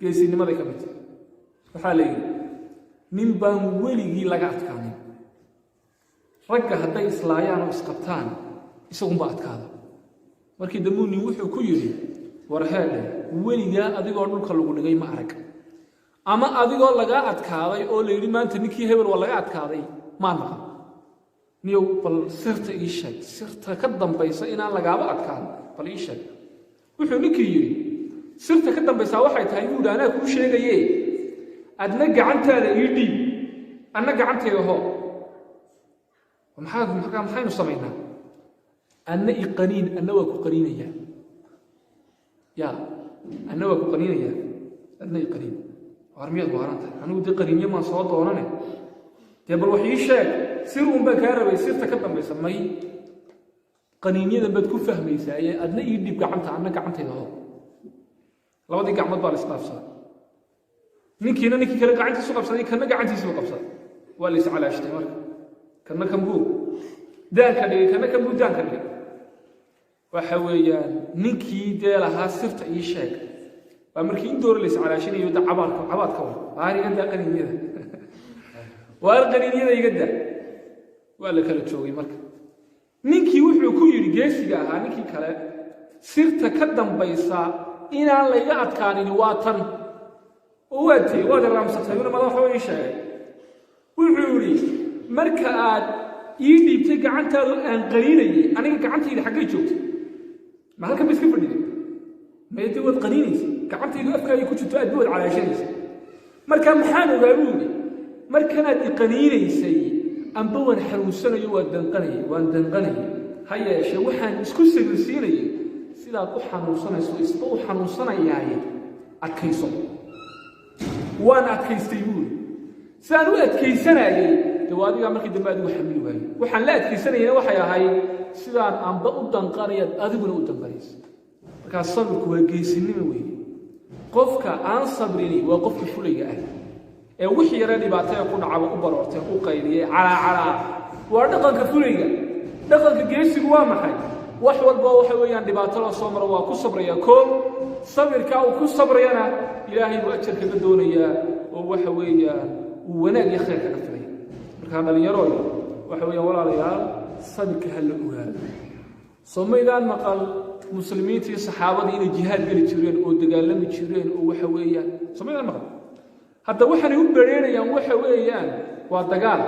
Geesinimaday ka mid tahay. Waxaa la yidhi nin baan weligii laga adkaanin. Ragga hadday islaayaan oo isqabtaan, isagunbaa adkaada. Markii dambuu nin wuxuu ku yidhi: "War heedhe, weligaa adigoo dhulka lagu dhigay ma arag, ama adigoo lagaa adkaaday oo la yidhi maanta ninkii hebel waa laga adkaaday maan maqan. Niyow, bal sirta ii sheeg, sirta ka dambaysa inaan lagaaba adkaan bal ii sheeg." Wuxuu ninkii yidhi: "Sirta ka dambaysaa waxay tahay," buu yidhi, "anaa kuu sheegaye, adna gacantaada ii dhiib, anna gacantayda hoo. Maxaa markaa maxaynu samaynaa? Adna i qaniin, anna waa ku qaniinayaa. Ya, anna waa ku qaniinayaa, adna i qaniin." Waar, miyaad waaran tahay? Anigu dee qaniinyo maan soo doonane, dee bal wax ii sheeg, sir uun baan kaa rabay, sirta ka dambaysa. "May, qaniinyadan baad ku fahmaysaa ee adna ii dhiib gacanta, anna gacantayda hoo." Labadii gacmood baa la isdhaafsaday. Ninkiina ninkii kale gacantiisu qabsaday, kanna gacantiisu qabsaday. Waa la iscalaashtay. Marka kanna kan buu daanka dhigay, kanna kan buu daanka dhigay. Waxa weeyaan ninkii dee lahaa "sirta ii sheeg" waa markii in doora la iscalaashinayo da cabaadka cabaadka wa waar iga daa qaniinyada, waar qaniinyada iga daa. Waa la kala joogay. Marka ninkii wuxuu ku yidhi geesiga ahaa ninkii kale: "Sirta ka dambaysa inaan layga adkaanin waa tan oo waa tee? Waad iraamsatay una mada waxba ii sheegay." Wuxuu yidhi: "Marka aad ii dhiibtay gacantaadu aan qaniinayay, aniga gacantayda xaggay joogtay? Ma halkan ba iska fadhiday? Maye, dee waad qaniinaysa, gacantaydu afkaagay ku jirto, aad ba waad calaashanaysa. Marka maxaan ogaa?" buu yidhi. "Markanaad i qaniinaysay amba waan xanuunsanayo, waan danqanayay, waan danqanayay. Ha yeeshee waxaan isku sabirsiinayay sidaad u xanuunsanayso isba u xanuunsanayaaye adkayso. Waan adkaystay," buu yidhi. "Sidaan u adkaysanayay dee waa adigaa markii dambe adigu xamili waayey. Waxaan la adkaysanayana waxay ahayd sidaan amba u danqanayaad adiguna u danqanaysa." Markaa sabirku waa geesinimo weeye. Qofka aan sabrini waa qofka fulayga ah ee wixii yaree dhibaatada ku dhacaba u baroortay, u qayliyey, calaacalaa. Waa dhaqanka fulayga. Dhaqanka geesigu waa maxay? Wax walba waxa weeyaan dhibaato la soo maro waa ku sabraya. Koo sabirkaa uu ku sabrayana Ilaahay buu ajar kaga doonayaa, oo waxa weeyaan uu wanaag iyo khayr kaga filaya. Markaa dhallinyarooy, waxa weeyaan walaalayaal, sabirka ha la ogaado. Soo maydaan maqal muslimiintii saxaabadii inay jihaad geli jireen oo dagaalami jireen? Oo waxa weeyaan soo maydaan maqal? Hadda waxaanay u bereerayaan waxa weeyaan waa dagaal.